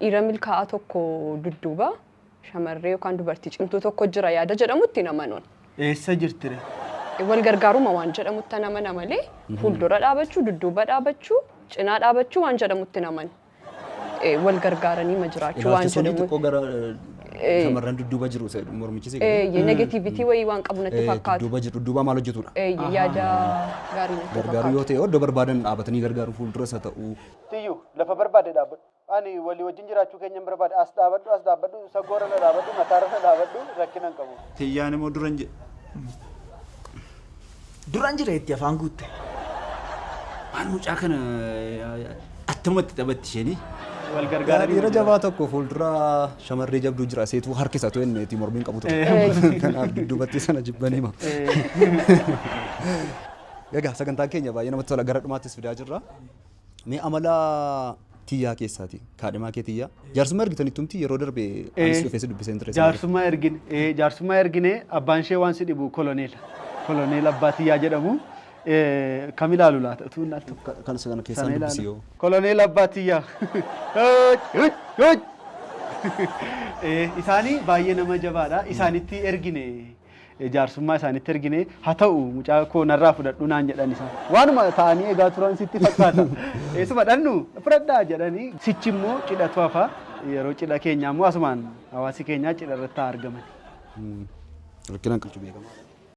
Dhiira milkaa'aa tokko dudduuba shamarree yookaan dubartii cimtuu tokko jira yaada jedhamutti hin amanuun. Eessa jirtire? Wal gargaaruma waan jedhamutti an amana malee fuuldura dhaabachuu, dudduuba dhaabachuu, cinaa dhaabachuu waan jedhamutti hin amanu. Wal gargaaranii ma jiraachuu waan Ilaalchi sunii jedhamu. xiqqoo gara shamarran dudduuba jiru isa mormichise. Negativity wayii waan qabu natti fakkaata. Dudduuba jiru dudduuba maal hojjetudha? Yaada gaarii natti Gargaaruu yoo fakkaata. ta'e iddoo barbaadan dhaabatanii gargaaru fuulduras haa ta'u. Tiyyu lafa barbaade dhaabbadhu. Ani walii wajjin jiraachuu keenya hin barbaade. As dhaabadhu, as dhaabadhu, sagoora na dhaabadhu, mataarra na dhaabadhu, rakkina hin qabu. Tiyyaan immoo duran jedhe. Duran jira itti afaan guutte. Maal mucaa kana attamatti taphatti isheenii? Wal gargaaranii Dhiira jabaa tokko fuuldura shamarree jabduu jira seetuu harkisa tu inni itti mormiin qabu ture. Kanaaf dudduubatti sana jibbanii ma. Egaa sagantaan keenya baay'ee namatti tola gara dhumaattis fidaa jirra. Mee amala Tiyyaa keessaati kaadhimaa kee Tiyyaa. Jaarsummaa ergitaniittumti yeroo darbe anis dhufee si dubbiseen ture. Jaarsummaa ergine jaarsummaa ergine abbaan ishee waan si dhibu koloneela. Koloneela abbaa Tiyyaa jedhamu. Kam ilaalu laata utuu inni al tokko. Kan sana keessaan Sana dubbisi ilaalu. yoo. Koloneela abbaa Tiyyaa. Isaanii baay'ee nama jabaadha. Isaanitti ergine jaarsummaa isaanitti ergine haa ta'u mucaa koo narraa fudhadhu naan jedhan isaan. Waanuma ta'anii eegaa turan sitti fakkaata. Eessuma dhannu fudhadhaa jedhanii sichi immoo cidhatu hafa. Yeroo cidha keenyaa immoo asumaan hawaasi keenyaa cidha irratti haa argaman. Rakkinaan qalchu beekama.